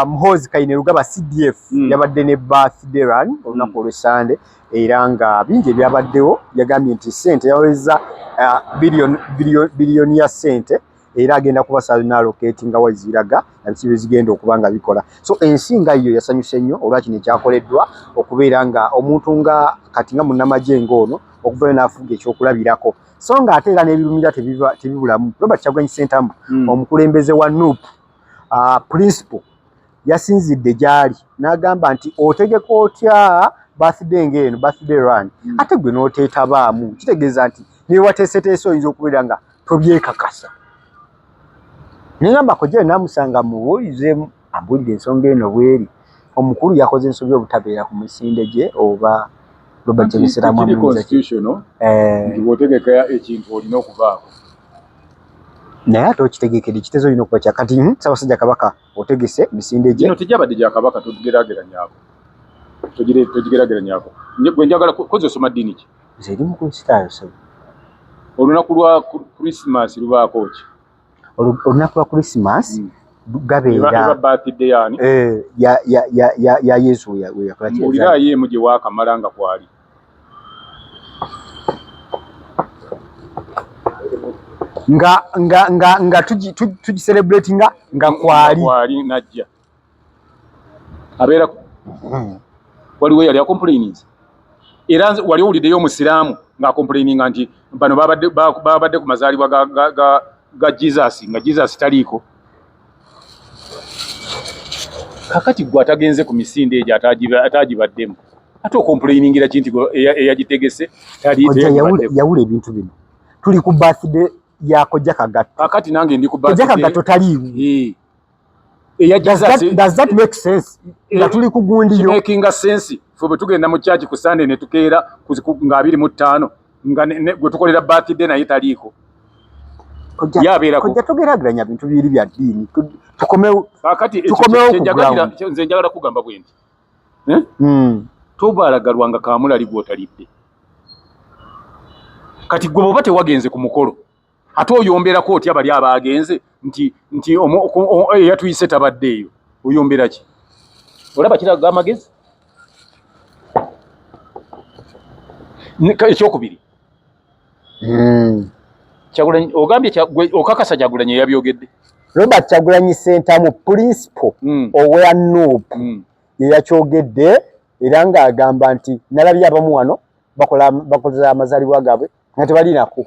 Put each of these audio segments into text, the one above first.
Muhoozi Kainerugaba CDF yabadde ne birthday run olunaku olw'Essande, era nga bingi ebyabaddewo. Yagambye nti ssente yaweza biliyoni ya ssente, era agenda kubasala allocating nga waziraga na biki byezigenda okuba nga bikola. So ensi nga yo yasanyuse nnyo olwa kino ekyakoleddwa, okubeera nga omuntu nga kati nga munnamagye ng'ono okuvayo n'afuga ekyokulabirako. So nga ate era n'ebirumira tebibulamu. Robert Kyagulanyi Ssentamu, omukulembeze wa NUP, principal, yasinzidde gy'ali n'agamba nti otegeka otya birthday ng'eno, birthday run, ate gwe n'oteetabaamu? Kitegeeza nti ne wateeseteese oyinza okubeera nga tobyekakasa. Nengamba kojja namusanga mubuulizeemu, ambuulire ensonga eno bweri. Omukulu yakoze ensobi obutabeera ku misinde gye oba Robert Kyagulanyi? Kiri constitutional nti bw'otegeka ekintu olina okuvaako. Naye ate okitegekedde kitezo olina okuba kya kati Ssaabasajja Kabaka otegese misinde gye. Gino tegyabadde gya Kabaka, togigeraageranyako, togigeraageranyako. Gwe njagala kozi osoma ddiini ki? Nze eri Mukristaayo, ssebo. Olunaku lwa Christmas lubaako ki? Olunaku lwa Christmas gabeera Eba birthday yani? Eh, ya Yesu we yakola ki? Mbuulirayo emu gye waakamala nga kwali. Nga tugicelebratinga nga kwali. Kwali najja abeerako. Waliwo yali acomplaininze? Era nze wali owuliddeyo omusiraamu ng'acomplaininga nti bano babadde ku mazaalibwa ga Jesus nga Jesus taliiko? Kakati gwe atagenze ku misinde egyo, atagibaddemu, ate ocomplainingira ki nti eyagitegese tali? Kojja, teyagibaddeko? Yawula ebintu bino. Tuli ku birthday ya Kojja Kagatto. Kakati nange ndi ku Kojja birthday. Kagatto taliiwo. Eh. Eya Does Jesus that, does that make sense nga tuli ku gundiyo? Kimakinga sense ffe bwe tugenda mu church ku Sunday ne tukeera nga 25 nga gwe tukolera birthday naye taliiko. Kojja, Yabeerako. Kojja, togeraageranya bintu bibiri bya ddiini. Tukomewo. Kakati ekyo Tukomewo ku kyenjagalira ground. Nze njagala kugamba bwe nti, eh? Tobaalagalwanga kamulali gw'otalidde. Kati gwe bw'oba tewagenze ku mukolo, ate oyomberako otya bali abagenze nti eyatuyise tabaddeeyo? Oyombera ki? Olaba kiraga amagezi. Ekyokubiri, Kyagulanyi ogambye gwe okakasa Kyagulanyi yabyogedde? Robert Kyagulanyi Ssentamu, principal owa NUP, ye yakyogedde, era ng'agamba nti nalabye abamu wano bakola bakoza amazaalibwa gaabwe nga tebalinako.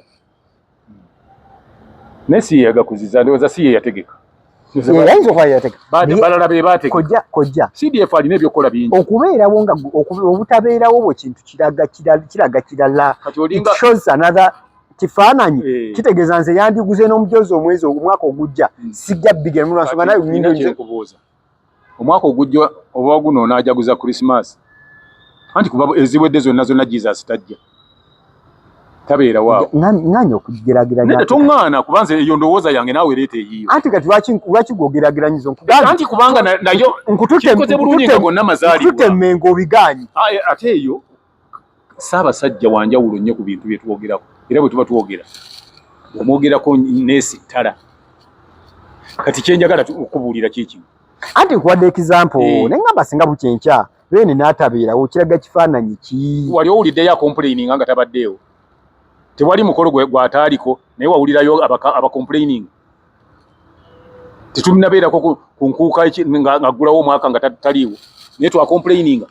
Naye si ye yagakuziza, ndowooza si ye yategeka. Ayinza okuba yategeka. Balala be baategeka. Kojja, kojja. CDF alina ebyokukola bingi. Okubeerawo nga obutabeerawo bwe kintu kiraga kirala, kiraga kirala. Kati olinga It shows another kifaananyi. Eh. Kitegeeza nze yandiguze n'omujozi omwezi omwaka ogujja sijja bigera mulwansonga naye. Kati nina kyenkubuuza, omwaka ogujja oba guno onaajaguza Christmas? Anti kuba eziwedde zonna zonna Jesus tajja, tabeera waawo. Ŋŋanya okugeraageranya. Nedda, toŋŋaana, kuba nze eyo ndowooza yange, naawe leeta eyiyo. Anti kati lwaki gwogeraageranyiza? Nkugambye Anti kubanga nayo nkututte kikoze bulungi nga gonna mazaalibwa. Nkututte emmengo, obigaanyi. Aye, ate eyo Ssaabasajja wanjawulo nnyo ku bintu bye twogerako, era bwe tuba twogera omwogerako neesittala. Kati kyenjagala okubuulira kiikino. Anti nkuwadde example. Eh. Naye ngamba singa bukyenkya beene n'atabeerawo, kiraga kifaananyi ki? Wali owuliddeyo acomplaininga nga tabaddeewo? Tewali mukolo gwataaliko, naye wawulirayo abacomplaining? Tetunabeerako ku nkuuka ng'aggulawo omwaka nga taliiwo, naye twacomplaininga?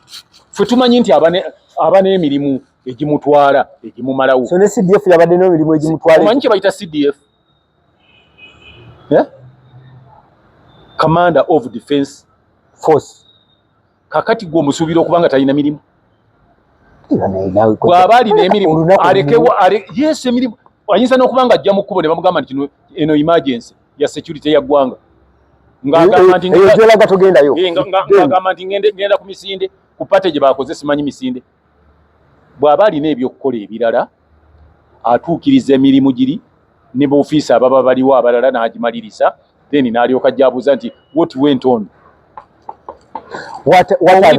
Ffe tumanyi nti aba n'emirimu egimutwala, egimumalawo. So ne CDF yabadde n'emirimu egimutwala. Omanyi kye bayita CDF? Eh? Commander of Defense Force. Kakati gwe omusuubira okuba nga talina mirimu? Era naye naawe Bw'aba alina emirimu olunaku alekewo yes, emirimu ayinza n'okuba nga ajja mu kkubo ne bamugamba nti kino eno emergency ya security ya ggwanga, ng'agamba nti Eyo gyolaga togendayo. Eh, ng'agamba nti ngenda ku misinde, ku party gye bakoze, simanyi misinde. Bw'aba alina ebyokukola ebirala, atuukiriza emirimu giri ne boofiisi ababa baliwo abalala n'agimaliriza, then n'alyoka ajja abuuza nti what went on? What are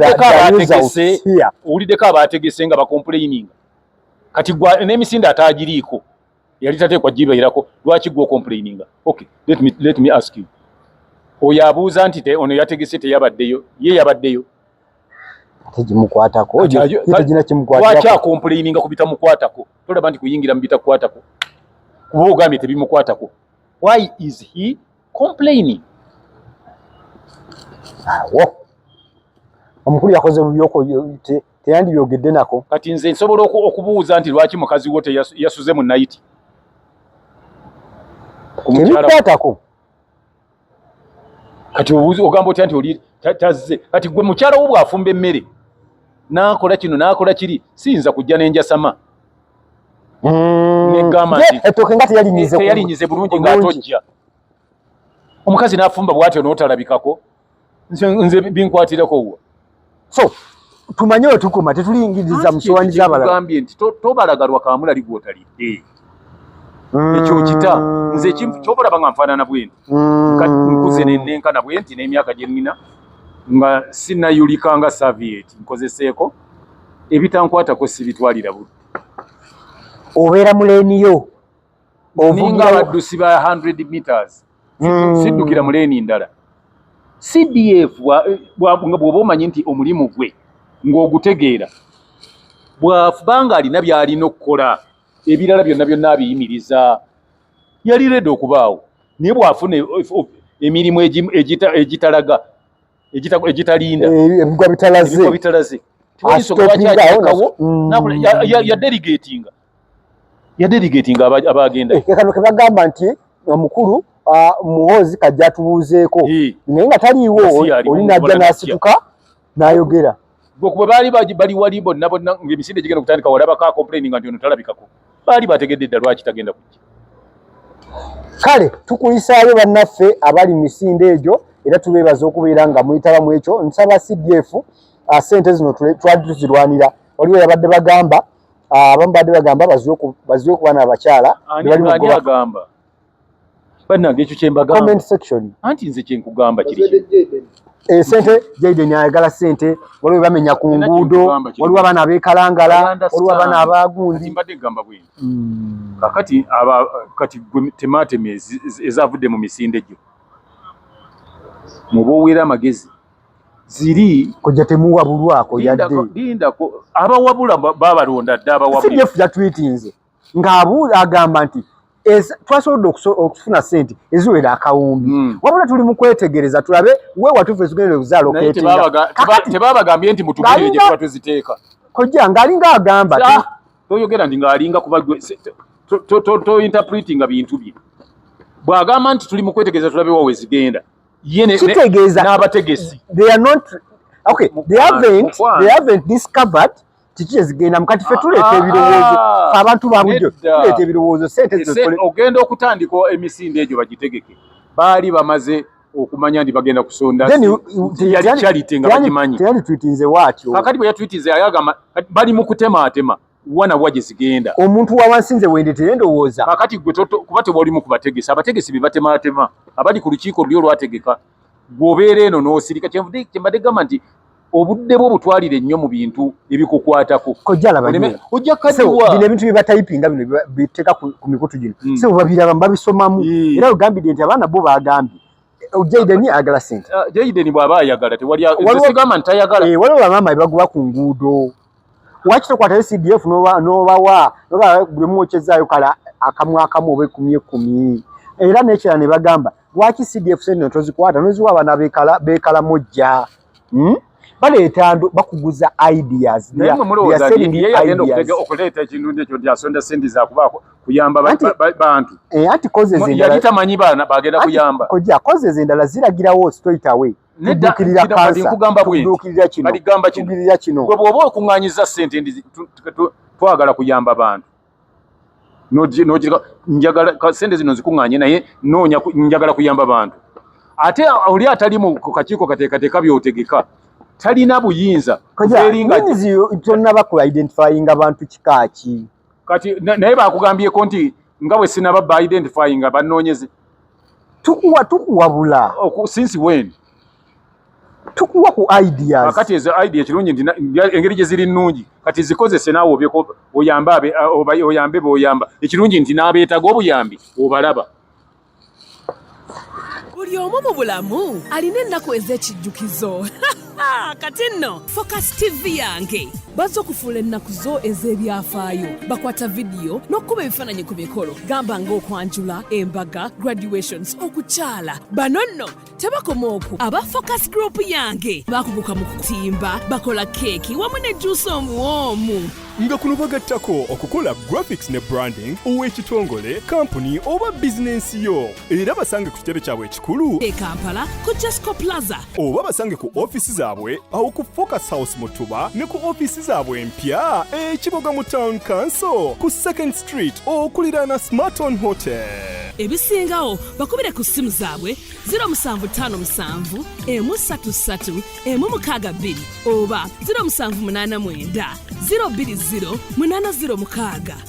the results here? Owuliddeko abaategese nga bacomplaininga? Kati gwa n'emisinde ataagiriiko yali tateekwa gibeerako, lwaki gwe ocomplaininga? Okay, let me ask you. Oyo abuuza nti te ono yategese teyabaddeyo, ye yabaddeyo. Tegimukwatako, tegina kimukwatako. Lwaki akomplaininga ku bitamukwatako? Tolaba nti kuyingira mu bitakukwatako, kuba ogambye tebimukwatako. Why is he complaining? Awo omukulu yakoze bubyoko teyandibyogedde nako. Kati nze nsobola okubuuza nti lwaki mukazi wo yasuze mu nayiti? Tebikwatako. Kati ogamba otya nti oli tazze? Kati gwe mukyala wo bw'afumba emmere n'akola kino n'akola kiri, siyinza kujja n'enjasama negamba nti ettooke nga teyalinyize bulungi ng'atojja. Omukazi n'afumba bw'atyo n'otalabikako, nze binkwatirako wa? So tumanye we tukoma, tetulingiriza mu sowaani z'abalala. Gambye nti tobalagalwa kamulali gw'otalidde. Ekyo kita nze kyoba olaba nga nfaanana bwe nti, nkuze nenenkana bwe nti n'emyaka gye nnina nga sinayulika nga savieti nkozeseeko ebitankwatako sibitwalira budde. Obeera mu leeni yo ninga abaddusi ba 100 meters, siddukira mu leeni ndala. CDF bw'oba omanyi nti omulimu gwe ng'ogutegeera, bw'abanga alina by'alina okukola ebirala byonna byonna abiyimiriza, yali ready okubaawo. Naye bw'afuna emirimu egitalaga egitalinda, ebigwa bitalaze, bitalaze, tewali nsonga lwaki akirekawo. Yadelegatinga abagenda. Kano kebagamba nti omukulu Muhoozi kajja atubuuzeeko, naye nga taliiwo, oli najja n'asituka n'ayogera. Gwe kuba baali bali wali bonna bonna ng'emisinde gigenda okutandika, walabako acomplaininga nti ono talabikako? Baali bategedde dda lwaki tagenda kujja. Kale tukulisaayo bannaffe abali mu misinde egyo, era tubeebaza okubeera nga muyitaba mu ekyo. Nsaba CDF, sente zino twali tuzirwanira. Waliwo yabadde bagamba, abamu badde bagamba baziwe ku baana abakyala. Ani agamba? Bannange, ekyo kyembagamba. Comment section. Anti nze kyenkugamba kiri Sente, Jaden ayagala sente. Waliwo bamenya ku nguudo, waliwo abaana abeekalangala, waliwo abaana abagundi. Mbadde gamba bwenti, kakati aba kati gwe tematema ezavudde mu misinde gyo muba owera amagezi ziri. Kojja temuwabulwako yadde. Lindako, abawabula babalonda dda abawabula. CDF yatwitinze ng'abuuza, agamba nti twasobodde okufuna sente eziwera akawumbi, wabula tuli mu kwetegereza tulabe we watuufu ezigenda okuzaallocatinga. Tebabagambye nti mutugulire gye tuba tuziteeka? Kojja ng'alinga agamba. Toyogera nti ng'alinga, kuba to interpretinga bintu bye. Bw'agamba nti tuli mu kwetegereza tulabe wawe zigenda, ye kitegeeza n'abategesi. They are not okay, they haven't discovered kiki ezigenda mukati. Ffe tuleeta ebirowoozo, fe abantu ba bulijjo tuleeta ebirowoozo, sente. Ogenda okutandika emisinde egyo bagitegeke, baali bamaze okumanya nti bagenda kusonda charity nga bagimanyi. Teyalitwitinze waatyo. Kakati bwe yatwitinze ayagamba bali mu kutemaatema wana wa gye zigenda. Omuntu wa wansi nze wendeetera endowooza. Kakati gwe kuba tewalimu kubategesa, abategesi be batemaatema abali ku lukiiko luli olwategeka, gw'obeera eno n'osirika. Kyenvudde kyembadde gamba nti obudde bwo butwalire nnyo mu bintu ebikukwatako. Ojja kadiwa. Bino ebintu bye batayipinga bino biteeka ku mikutu gino, sebo babiraba, babisomamu. Era ogambidde nti abaana bo bagambye Jaden ayagala sente. Ah, Jaden bw'aba ayagala tewali sigamba nti tayagala. Waliwo bamaama ebaguba ku nguudo, waki tokwatayo CDF n'obawa noba buli omu okyezaayo kale akamu akamu oba ekumi ekumi? Era n'ekirala ne bagamba lwaki CDF sente tozikwata noziwa abaana beekalamojja? Baleeta bakuguza ideas. Okuleeta ekintu ekyo nti asonda sente zakubaako kuyamba bantu. Anti causes endala yali tamanyi baana bagenda kuyamba. Kojja, causes endala ziragirawo straight away. Tuddukirira kansa, tuddukirira kino, tuddukirira kino. Gwe bw'oba okuŋŋaanyiza sente ndi twagala kuyamba bantu, njagala sente zino nzikuŋŋaanye, naye noonya njagala kuyamba bantu, ate oli atali mu kakiiko kateekateeka byotegeka talina buyinza. Tonnaba ku identifyinga bantu kikaaki. Kati naye bakugambyeko nti nga bwe sinaba ba identifyinga banoonyeze. Tukuwa, tukuwabula. Since when? Tukuwa ku ideas. Kati ezo idea kirungi nti engeri gye ziri nnungi, kati zikozese naawe obyeko oyambe oyambe boyamba. Ekirungi nti n'abeetaga obuyambi obalaba. Buli omu mu bulamu alina ennaku ez'ekijjukizo. Kati nno Focus TV yange bazze okufuula ennaku zo ez'ebyafaayo. Bakwata vidiyo n'okukuba ebifaananyi ku mikolo gamba ng'okwanjula, embaga, graduations, okukyala. Bano nno tebakoma okwo. Aba Focus Group yange bakuguka mu kutimba, bakola keeki wamu ne juusi omuwoomu. Nga kuno bagattako okukola graphics ne branding ow'ekitongole, kampuni oba bizinensi yo. Era basange ku kitebe kyabwe ekikulu e Kampala ku Jesco Plaza, oba basange ku ofiisi zaabwe awo ku Focus House mu Ttuba ne ku ofiisi zaabwe empya e Kiboga mu Town Council ku 2nd Street okuliraana Smarton Hotel. Ebisingawo bakubire ku ssimu zaabwe 0757 133 162 oba 0789 020 806.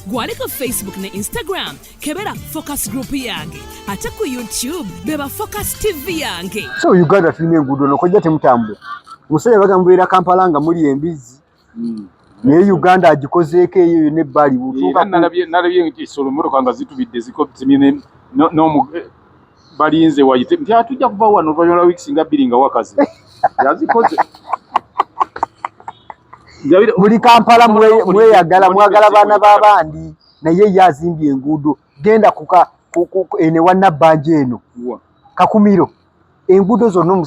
Gwali ku Facebook ne Instagram kebera Focus Group yange, ate ku YouTube beba Focus TV yange. So Uganda tulina enguudo nokojja temutambula. Omusajja bagamba mubeera Kampala nga muli embizzi. Naye Uganda agikozeeko eyo yonna ebbali. Era nalabye ensolo emmotoka nga zitubidde zimye balinze wayite nti atujja kuva wano oluvannyuma lwa wiiki singa bbiri nga wakazi yazikoze. Muli Kampala mweyagala, mwagala baana b'abandi, naye ye azimbye enguudo. Genda kuka ene wa Nabbanja eno Kakumiro, enguudo zonna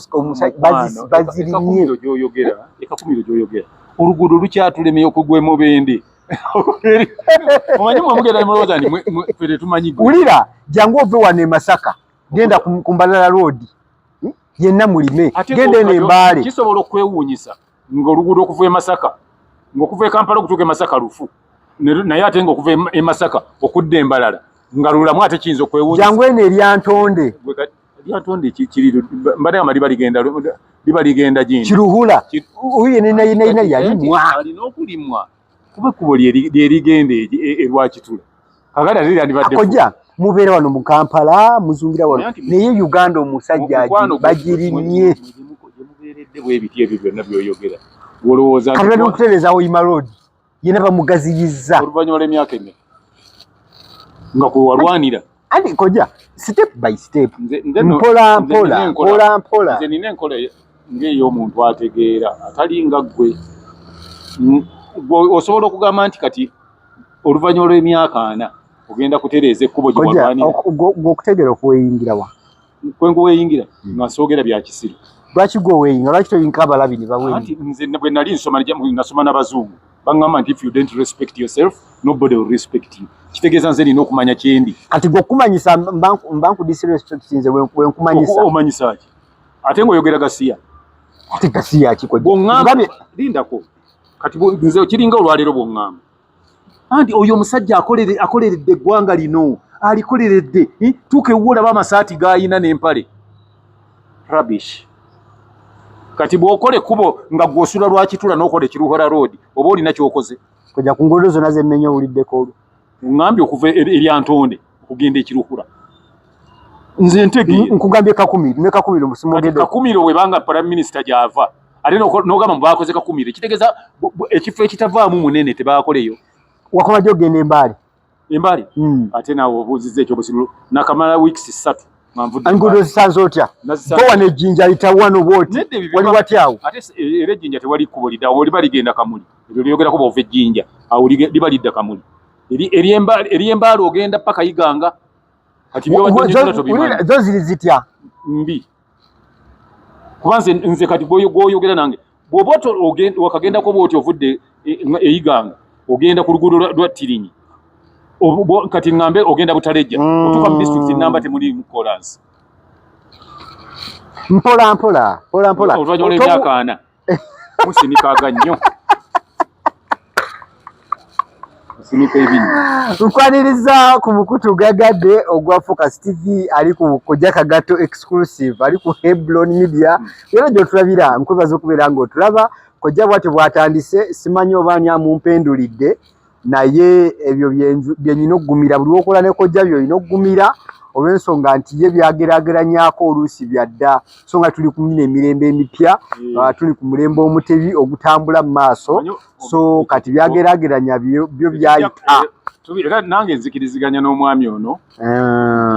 bazirimye. Ekakumiro gy'oyogera oluguudo lukyatulemye okugwa emubende. Omanyi mwe mugenda mulowooza nti ffe tetumanyi. Wulira, jangu ove wano e Masaka, genda ku Mbalala Road yenna mulime, genda eno Embaale. Kisobola okwewuunyisa ng'oluguudo okuva e Masaka, ng'okuva e Kampala okutuuka e Masaka lufu, naye ate ng'okuva e Masaka okudda e Mbalala nga lulamu, ate kiyinza okwewuunyisa. Jangu eno eryantonde. Eryantonde kiri mbadde nga liba ligenda gindi. Kiruhura. Oyo yenayinayina yalimwa. Alina okulimwa kuba ekkubo lyerigenda erwakitula. Kakati ate lyandibadde. Akojja mubeera wano mu Kampala, muzungira wano, naye Uganda omusajja bagirimye. Gyemubeeredde bwebiti ebyo byonna by'oyogera. Olowooza kati bali okutereeza Hoima Road yena bamugaziyizza. Oluvannyuma lw'emyaka emeka nga kwe walwanira. Anti kojja step by step, mpola mpola mpola mpola. Nze nina enkola ng'ey'omuntu ategeera atali nga ggwe. Osobola okugamba nti kati oluvannyuma lw'emyaka 40 ogenda kutereeza ekkubo gye walwanira. Gwe okutegeera okuweyingira wa? Kwe nkuweyingira nga soogera bya kisiru. Lwaki gwe oweyinga? Lwaki toyinka abalabi ne baweyinga? Anti nze bwe nali nsoma, nasoma n'abazungu, baŋŋamba nti if you don't respect yourself, nobody will respect you. Kitegeeza nze nina okumanya kyendi. Kati gwe okumanyisa mba nkudisrespect nze bwe nkumanyisa. Omanyisa ki? Ate ng'oyogera gasiya. Ate gasiya ki kojja? Bw'oŋŋamba lindako. Kati nze kiringa olwaleero bw'oŋŋamba. Anti oyo omusajja akoleredde eggwanga lino, alikoleredde. Tuuka ewuwo olaba amasaati g'ayina n'empale. Rubbish. Kati bw'okola ekkubo nga gw'osula Lwakitula n'okola Ekiruhura Road, oba olina ky'okoze. Kojja ku nguudo zonna ze mmenya owuliddeko olwo. Ŋŋambye okuva Eryantonde okugenda Ekiruhura. Nze ntegeera. Nkugambye Kakumiro, ne Kakumiro musimugedde. Kakumiro webanga Prime Minister gy'ava. Ate n'ogamba mbu baakoze Kakumiro, kitegeeza ekifo ekitavaamu munene tebaakoleyo. Wakoma ddi okugenda Embaale? Embaale? Ate naawe obuuzizza ekyobusiru. Nakamala weeks 3 nga nvudde. Enguudo zisanze otya? Bo wano ejjinja lita wano bw'oti. Wali watya awo? Ate era ejjinja tewali kkubo lidda awo, liba ligenda Kamuli. Eryo lyogerako bw'ova ejjinja awo liba lidda Kamuli. Ery'Embaale ogenda paka Iganga. Kati by'obadde tobimanyi. Zo ziri zitya? Mbi. Kuba nze kati gw'oyogera nange bw'oba wakagendako bw'oti ovudde e Iganga ogenda ku luguudo lwa Tirinyi, kati ŋŋambe ogenda Butalejja, otuuka mu disitulikiti namba temuli mu kolansi. Mpola mpola mpola mpola. Oluvannyuma lw'emyaka 40 musinikaaga nnyo. Musinika ebinnya. Nkwaniriza ku mukutu gagadde ogwa Focus TV, ali ku Kojja Kagato exclusive, ali ku Hebron Media. Era gy'otulabira, nkwebaza okubeera ng'otulaba. Kojja bw'atyo bw'atandise, simanyi oba ani amumpendulidde, naye ebyo bye nnina okugumira. Buli lw'okola ne Kojja by'olina okugumira, olw'ensonga nti ye byageraageranyaako oluusi bya dda. So nga tuli ku mino emirembe emipya, tuli ku mulembe omutebi ogutambula mu maaso. So kati byageraageranya byo byayita. Era nange nzikiriziganya n'omwami ono.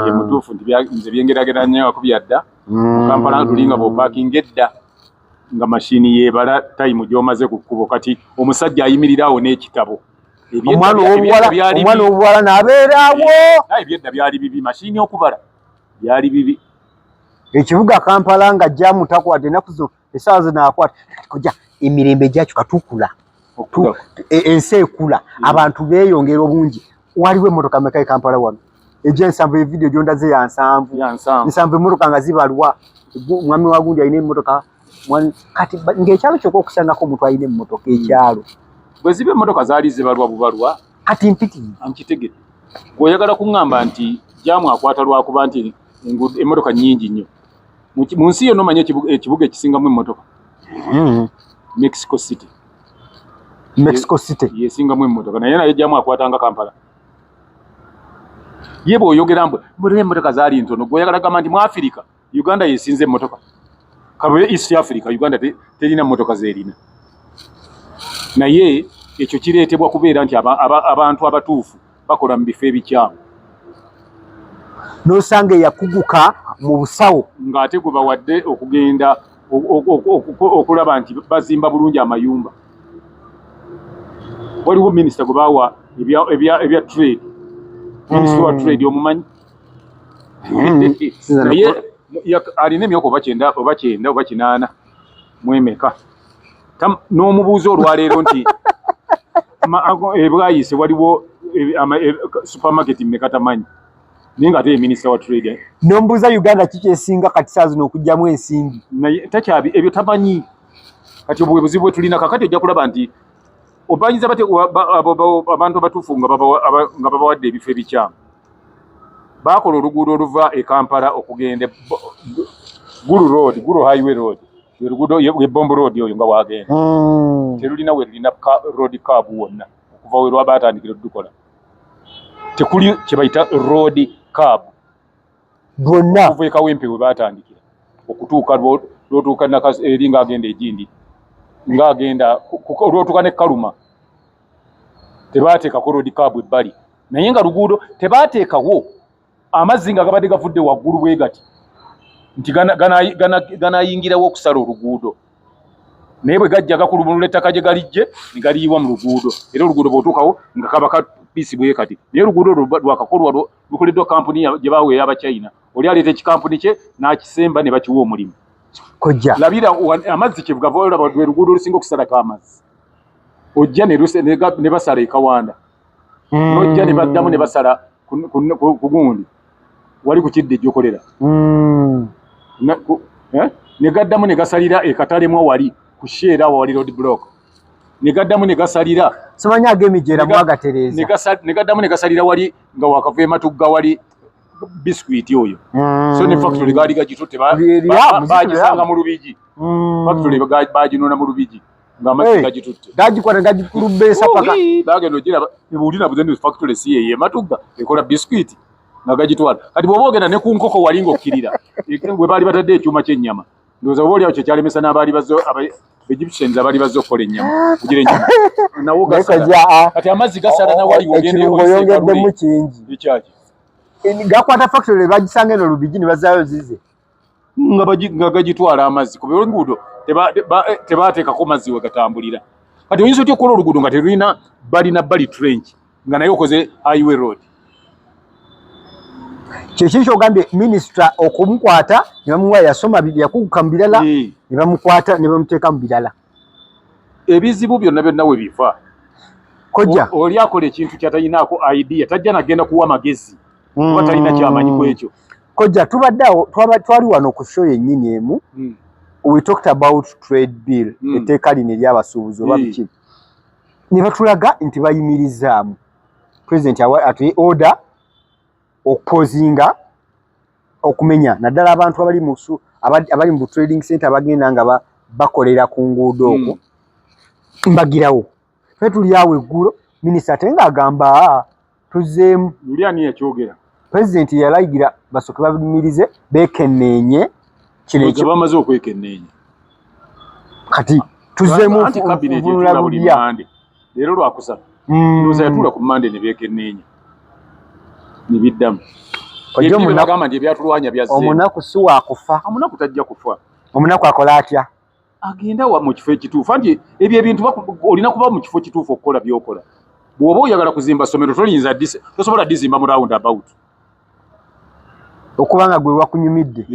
Ye mutuufu nti nze byengeraageranyako bya dda. Mu Kampala tulinga bw'opaakinga edda nga mashini yeebala tayimu gy'omaze ku kkubo. Kati omusajja ayimirira awo n'ekitabo. Omwana ow'obuwala n'abeerawo. Ebyedda byali bibi, mashini okubala byali bibi. Ekibuga Kampala nga jaamu takwata ennaku zino, essaawa zino akwata. Kati kojja, emirembe gyakyuka, tukula, ensi ekula, abantu beeyongera obungi. Waliwo emmotoka meka e Kampala wano? Egy'ensanvu. Evidiyo gyondaze ya nsanvu. Nsanvu, emmotoka nga zibalwa. Mwami wa gundi alina emmotoka. Kati ng'ekyalo kyokka okusangako omuntu alina emmotoka ekyalo. Bwe ziba emmotoka zaali zibalwa bubalwa. Kati mpitirivu. Nkitegedde. Gweoyagala kuŋŋamba nti jaamu akwata lwakuba nti emmotoka nnyingi nnyo mu nsi yonna. Omanye ekibuga ekisingamu emmotoka? Mexico City. Mexico City. Yesingamu emmotoka, naye jaamu akwatanga Kampala. Ye bw'oyogera mbu mbona emmotoka zaali ntono, gweoyagala gamba nti mu Afirika Uganda yesinze emmotoka. Kabe East Africa, Uganda terina mmotoka zerina. Naye ekyo kireetebwa kubeera nti abantu abatuufu bakola mu bifo ebikyamu. N'osanga eyakuguka mu busawo ng'ate gwe bawadde okugenda okulaba nti bazimba bulungi amayumba. Waliwo minisita gwe bawa ebya trade, minisita wa trade omumanyi? Naye alina emyaka oba 90 oba 90 oba 84. N'omubuuza olwaleero nti ebwayise waliwo supermarket mmeka, tamanyi, naye nga ate ye minisita wa trade. N'omubuuza Uganda kikyesinga kati saa zino okugyamu ensimbi. Naye takyabi ebyo tamanyi. Kati obwo bwe buzibu bwe tulina kakati. Ojja kulaba nti obanyiza bate abantu abatuufu nga babawadde ebifo ebikyamu. Bakola oluguudo oluva e Kampala okugenda Gulu Road, Gulu Highway Road, oluguudo ye Bombo Road oyo nga wagenda, terulina we lulina road curb wonna okuva we lwabatandikira odukola. Tekuli kye bayita road curb. Lwonna. Okuva e Kawempe we batandikira okutuuka lwotuuka eri ng'agenda egindi ng'agenda lwotuuka ne Kaluma, tebateekako road curb ebbali. Naye nga luguudo tebateekawo. Amazzi nga gabadde gavudde waggulu bwe gati nti ganayingirawo okusala oluguudo, naye bwe gajja gakulumulula ettaka gye galijje ne galiyiwa mu luguudo. Era oluguudo bw'otuukawo nga kaba ka piisi bwe kati, naye oluguudo olwo lwakakolwa, lukoleddwa kampuni gye baawa ey'Abachina. Oli aleeta ekikampuni kye n'akisemba ne bakiwa omulimu. Kojja. Labira amazzi kyegava olaba lwe luguudo olusinga okusalako amazzi. Ojja ne basala ekawanda, nojja ne baddamu ne basala ku gundi wali ku kidde ejjokolera, ne gaddamu ne gasalira ekatalemwa wali ku sheera awo wali road block, ne gaddamu ne gasalira. Simanyi ag'emijeera mwagatereeza. Ne gaddamu ne gasalira wali nga wakava ematugga wali biscuit oyo. So ne factory gaali gagitutte, bagisanga mu Lubigi. Factory baginona mu Lubigi ng'amazzi gagitutte. Gagikwata gagikulubbeesa paka. Bagenda ogiraba oli nabuze nti factory si yeyo ematugga ekola biscuit, nga gagitwala. Kati bw'oba ogenda ne ku nkoko wali ng'okkirira we baali batadde ekyuma ky'ennyama, ndowooza oba oliawo kyekyalemesa n'abaali bazze Egyptians abaali bazze okukola ennyama kugira ennyama nawo gasala. Kati amazzi gasala nawali. Ekirungo oyongeddemu kingi. Ekyaki? Gakwata factory bagisanga eno Lubigi ne bazaayo zize. Nga gagitwala amazzi kuba oluguudo tebateekako mazzi we gatambulira. Kati oyinza otya okukola oluguudo nga terulina balina bali trench, nga naye okoze highway road? Kyekiri kyogambye, minisita okumukwata ne bamuwa, yasoma, yakuguka mu birala, ne bamukwata ne bamuteeka mu birala. Ebizibu byonna byonna we biva. Kojja. Oli akola ekintu kyatalinaako idea tajja nagenda kuwa magezi kuba talina kyamanyi ku ekyo. Kojja, tubadde awo, twali wano ku show yennyini emu, we talked about trade bill, etteeka lino ery'abasuubuzi oba biki, ne batulaga nti bayimirizaamu. President atuye order okupozinga okumenya, naddala abantu abali mu abali mu trading center abagenda nga bakolera ku nguudo okwo mbagirawo. Ffe tuli awo eggulo, minisita ate ng'agamba tuzzeemu. Luli ani yakyogera? Pulezidenti yalayigira basooke babimirize beekenneenye kino ekyo. Bamaze okwekenneenya. Kati tuzzeemu. Anti cabinet etuula buli Mande, leero lwakusatu. Ndowooza yatuula ku Mande ne beekenneenya ne biddamu. Bagamba nti ebyatulwanya byazze. Omunaku si wakufa. Omunaku tajja kufa. Omunaku akola atya? Agenda wa mu kifo ekituufu. Anti ebyo ebintu olina kuba mu kifo kituufu okukola by'okola. Bw'oba oyagala kuzimba ssomero toyinza tosobola dizimba mu round about. Okuba nga gwe wakunyumidde.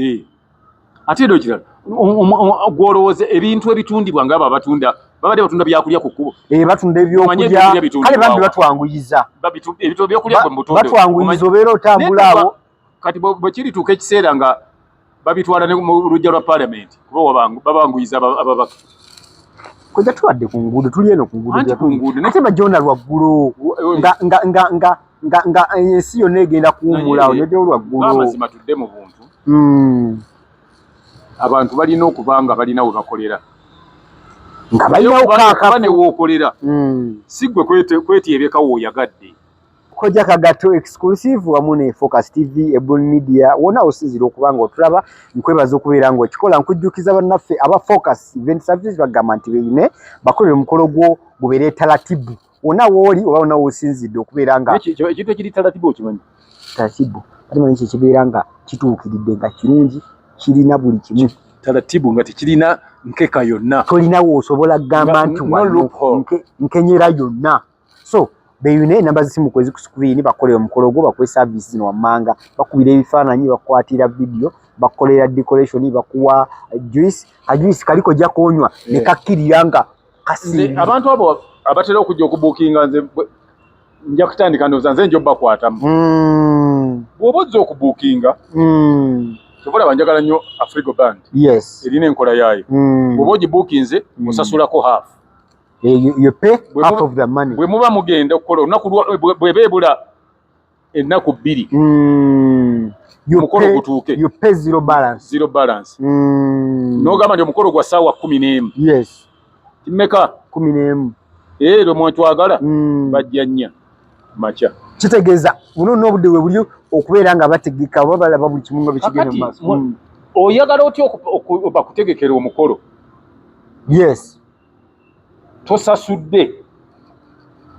Ate era ekirala gw'olowooza ebintu ebitundibwa ng'abo abatunda babadde batunda byakulya ku kkubo. Batunda ebyokulya kale bambi batwanguyiza. Ebintu ebyokulya bwe mubutonde. Batwanguyiza obeera otambula awo. Kati bwe kirituuka ekiseera nga babitwala ne mu luggya lwa paalamenti kuba babanguyiza ababaka. Kojja tubadde ku nguudo, tuli eno ku nguudo. Anti ku nguudo. Ate bajja lwaggulo nga ensi yonna egenda kuwummula awo nejja olwaggulo. Amazima tudde mu buntu. Abantu balina okuba nga balina we bakolera. Nga balinawo kaaka ne wookolera. Si ggwe kwetyebeka w'oyagadde. Kojja Kagato exclusive wamu ne Focus TV, Ebron Media, wonna osinziira okuba nga otulaba, nkwebaza okubeera ng'okikola. Nkujjukiza bannaffe aba Focus Event Services bagamba nti beeyune bakolere omukolo gwo gubeere talatibu. Wonna w'oli oba wonna w'osinzidde okubeera nga ekintu ekiri talatibu okimanyi? Talatibu ate manyi kye kibeera nga kituukiridde nga kirungi, kirina buli kimu. Talatibu nga tekirina nkeka yonna. Tolina w'osobola kugamba nti wano nkenyera yonna. So beyune enamba z'essimu kwezi ku screen, bakolera omukolo gwo, bakuwe service zino wammanga, bakubira ebifaananyi, bakukwatira video, bakukolera decoration, bakuwa juice, ka juice kaliko ojja konywa ne kakkirira nga kasiimye. Abantu abo abatera okujja okubuukinga nze nja kutandika ndowooza nze nja obbakwatamu. Bw'oba ozze okubuukinga, kyova olaba njagala nnyo Afrigo Band. Erina enkola yaayo. Bw'oba ogibuukinze, osasulako half. You pay half of the money. Bwe muba mugenda okukola olunaku bw'eba ebula ennaku bbiri. Omukolo gutuuke. You pay zero balance. Zero balance. N'ogamba nti omukolo gwa ssaawa 11. Yes. Mmeka? 11. Era mwetwagala bajja nnya makya. Kitegeeza buno n'obudde bwe buli okubeera nga bategeka oba balaba buli kimu nga bwe kigenda mu maaso. Oyagala otya bakutegekera omukolo? Yes. Tosasudde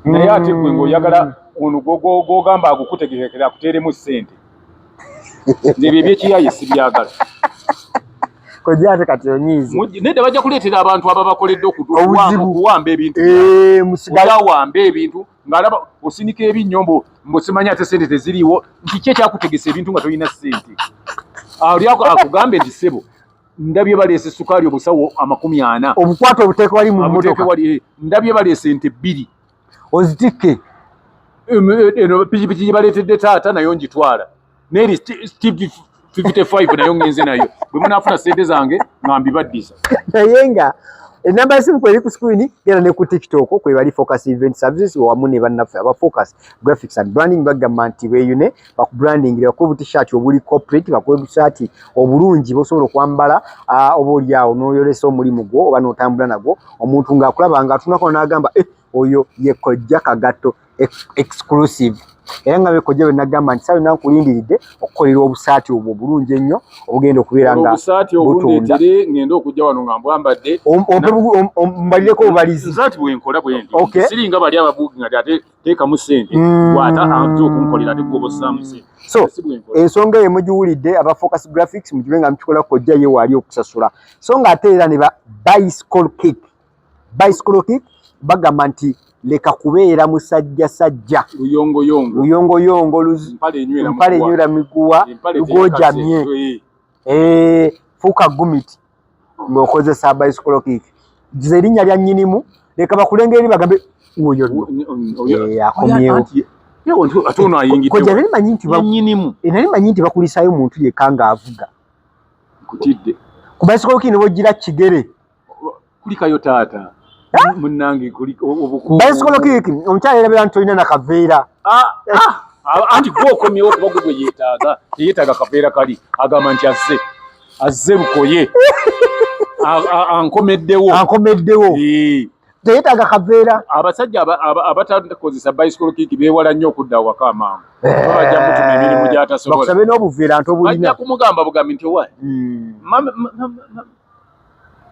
naye ate gwe ng'oyagala ono gw'ogamba agukutegekera akuteeremu ssente. Nze ebyo eby'ekiyaye sibyagala. Kojja ate kati onyiize. Nedda bajja kuleetera abantu ababakoledde okuwamba ebintu. Ojawamba ebintu ng'alaba osinika ebinnyo mbu simanyi ate ssente teziriiwo nti ki ekyakutegesa ebintu nga tolina ssente. Ali akugambe nti ssebo ndabye baleese sukaali obusawo 40. Obukwata obuteeke wali mu mmotoka. Ndabye baleese ente 2. Ozitikke. Eno pikipiki gye baleetedde taata nayo ngitwala. N'eri Steve 55 nayo ngenze nayo. Bwe munaafuna ssente zange nga mbibaddiza. Naye nga enamba y'essimu kweri ku screen, genda ne ku TikTok kwe bali Focus Event Services wamu ne bannaffe aba Focus Graphics and Branding bagamba nti beeyune bakubrandingire, bakuwe obutishaati obuli corporate, bakuwe obusaati obulungi bw'osobola okwambala oba oli awo n'oyolesa omulimu gwo oba n'otambula nagwo, omuntu ng'akulaba ng'atunulako n'agamba oyo ye Kojja Kagato exclusive. Era nga Kojja bwe nagamba nti saawa yonna nkulindiridde okukolera obusaati obwo obulungi ennyo obugenda okubeera nga obusaati butunda. Obundeetere ngende okujja wano nga mbwambadde. Mbalireko obubalizi. Nze ati bwe nkola bwe ndi. Siringa bali ababuugi nga ate teekamu ssente. Bw'ata ate okunkolera ate gwe oba ossaamu ssente. So ensonga eyo mugiwulidde aba Focus Graphics mugibe nga mukikola Kojja ye waali okusasula. So ng'ate era ne ba Bicycle Kick. Bicycle Kick bagamba nti leka kubeera musajjasajja. Luyongoyongo. Luyongoyongo, mpale enywera miguwa, lugojamye. Fuuka gumiti ng'okozesa Bicycle Kick. Nze erinnya lya nnyinimu leka bakulengere eri bagambe oyo nno. Akomyewo. Kojja nali manyi nti nali manyi nti bakulisaayo muntu yekka ng'avuga. Nkutidde. Ku Bicycle Kick ne bw'ojjira kigere. Kulikayo taata. Munnange obukugu. Bicycle Kick omukyala erabira nti tolina na kaveera. Anti gwe okomyewo kuba gwe gwe yeetaaga. Teyeetaaga kaveera kali. Agamba nti azze. Azze lukoye. Ankomeddewo. Ankomeddewo. Teyeetaaga kaveera. Abasajja abatakozesa Bicycle Kick beewala nnyo okudda awaka amangu. Bajja mutuma emirimu gy'atasobola. Bakusabe n'obuveera nti obulina. Bajja kumugamba bugambi nti owa.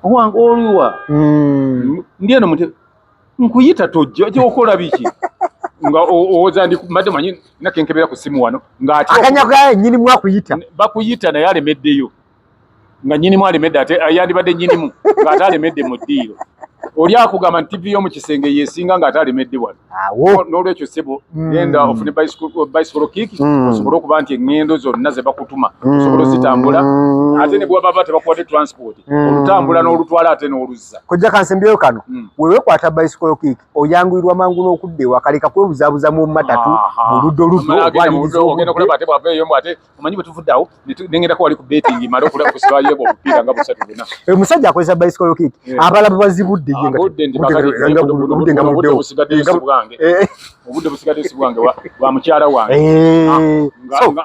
Owange oliwa? Ndi eno mute nkuyita tojja, ojja okola biki? Nga owoza ndi mbadde manyi nakenkebera ku simu wano nga ate akanya kaye nyinimu akuyita. Bakuyita naye alemeddeyo, nga nyinimu alemedde, ate yandibadde nyinimu ng'ate alemedde mu ddiiro. Oli akugamba nti TV y'omu kisenge yesinga, ng'ate alemedde wano. Awo. N'olwekyo ssebo, genda ofune bicycle kick, osobole okuba nti eŋŋendo zonna ze bakutuma osobola ozitambula, ate ne bwebaba tebakuwadde transport, olutambula n'olutwala ate n'oluzza. Kojja, kansembyeyo kano. Wewekwata bicycle kick, oyanguyirwa mangu n'okudda ewaka, leka kwebuzaabuza mu matatu mu luddo luddo. Ogenda okulaba ate bwavaeyo mbu ate omanyi bwe tuvudde awo nengendako wali ku betting, male okusibayo obupiira nga busatu buna. Omusajja akozesa bicycle kick, abalala bazibudde ye nga budde nga buddewo busigaddeyo si bwange, obudde busigaddeyo si bwange, bwa mukyala wange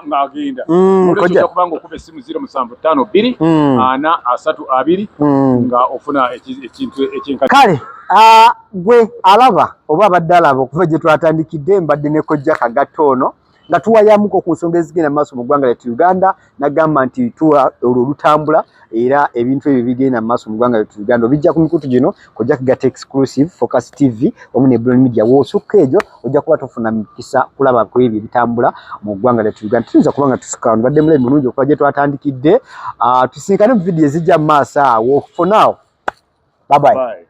ng'agenda. Olwekyo kubanga okuba essimu 0752 432 nga ofuna ekintu ekyenkana. Kale gwe alaba oba abadde alaba, okuva gye twatandikidde mbadde ne Kojja Kagatta ono nga tuwayamuko ku nsonga ezigenda maaso mu ggwanga lyattu Uganda. Nagamba nti tuwa olwo olutambula, era ebintu ebyo bigenda mu maaso mu ggwanga lyattu Uganda obijja ku mikutu gino, Kojja Kagatta Exclusive, Focus TV wamu ne Blon Media. W'osukka egyo ojja kuba tofuna mikisa kulaba ku ebyo ebitambula mu ggwanga lyattu Uganda. Tuyinza kuba nga tusukka wano. Badde mulabi mulungi okuva gye twatandikidde. Tusinkane mu vidiyo ezijja mu maaso awo. For now, bye bye. Bye.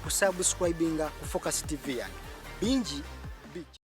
Kusubscribinga ku Focus TV yange, bingi bijja.